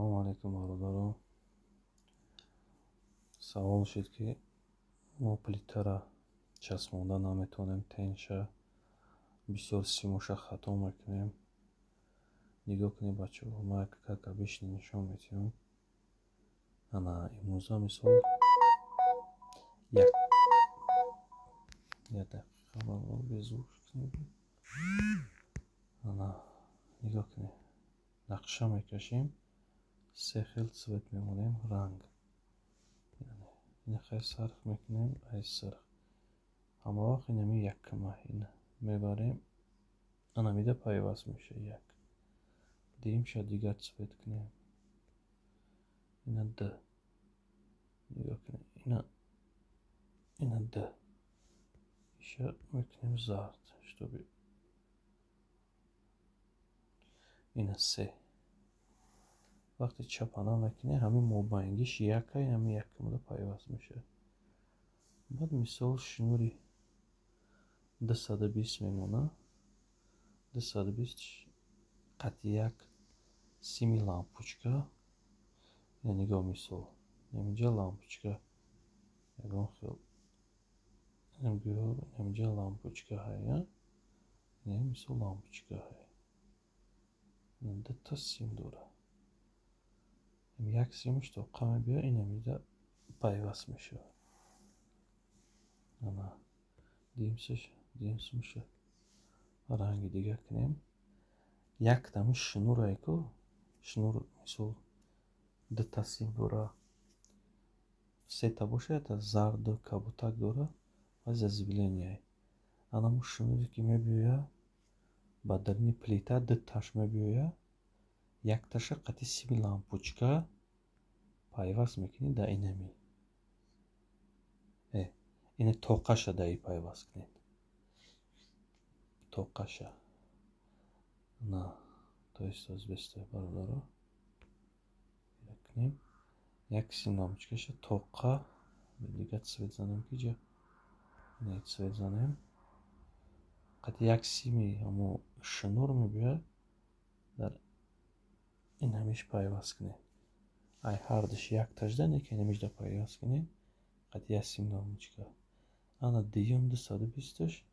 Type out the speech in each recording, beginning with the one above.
Салому алейкум, бародарон. Савол шуд, ки мо плитара часпонда наметавонем, тенша бисёр симоша хато мекунем. Нигоҳ кунед, бачаҳо, ма как обычно нишон медиҳам. Ана имрӯза, мисол, як дақиқа, бародар, беззвук кунед. Ана нигоҳ кунед, нақша мекашем, се хел цвет мемонем, ранг. Ина хай сарх мекунем, ай сирх. Ҳама вақт инами якма ина мебарем, анамида пайваст меша як. Дуюмша дигар цвет кунем. Ина д. Нигоҳ кунед, ина д. Иша мекунем зард, чтобы ина се. Вақте чапана мекунем, ҳамин мобайнгиш якай, ҳамин якмуда пайваст мешавад. Баъд, мисол, шнури 220 мемонад. 220 қати як сими лампочка. Ина нигоҳ, мисол, инаминҷа лампочка, ягон хел инаминҷа лампочка ҳай, ина мисол лампочка ҳай. Дута сим дорад. Як симаш тоқа мебиёяд, инамида пайваст мешавад. Ана дуюм симаша ранги дигар кунем. Яктами шнурае ку, шнур, мисол, дута сим дорад, сета бошад, ята зарду кабутак дорад ва зазибление. Анамо шнуре ки мебиёяд ба даруни плита, дуташ мебиёяд, якташа қати сими лампочка пайваст мекунед да инами. Ина тоқаша да и пайваст кунед. Тоқаша. На, то есть бестой, бародаро. Кунем. Як сим лампочкаша тоқа дигар цвет занем, ки ҷа ина цвет занем. Қати як сими ҳамо шнур мебиёяд, дар инамиш пайваст кунед. Ай ҳардуш якташда не ки инамишда пайваст кунед қати як сим лампочка. Ана дуюм 220-аш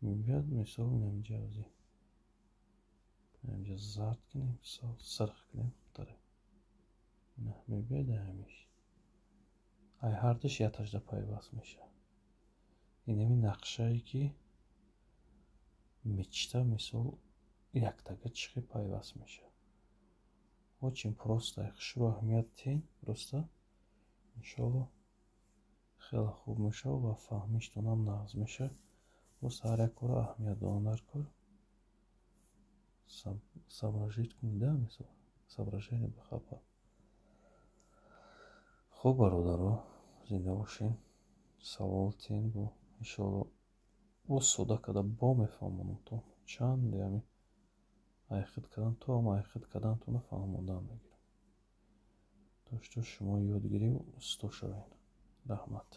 мебиёяд, мисол, инаминҷа ози. Инаминҷа зард кунем, мисол, сирх кунем хубтаре. Ина мебиёяд ҳамиш. Ай ҳардуш якташда пайваст мешавад. Инами нақшае ки мечта, мисол, яктага чӣ хел пайваст мешавад. Очень просто, хушрӯ аҳамият диҳед, просто иншоалло хеле хуб мешавад ва фаҳмиштонам нағз мешавад. Просто ҳар як корро аҳамият додан дар кор. Соображать кунед, да, мисол, соображение бихапа. Хуб, бародаро, зинда бошед. Савол тиҳед, бо иншоалло боз сода карда бо мефаҳмонам то чанде ҳами айхид кардан, то ҳама айхид кардантонро фаҳмондан мегирам. То что шумо ёд гиред, усто шавед. Раҳмат.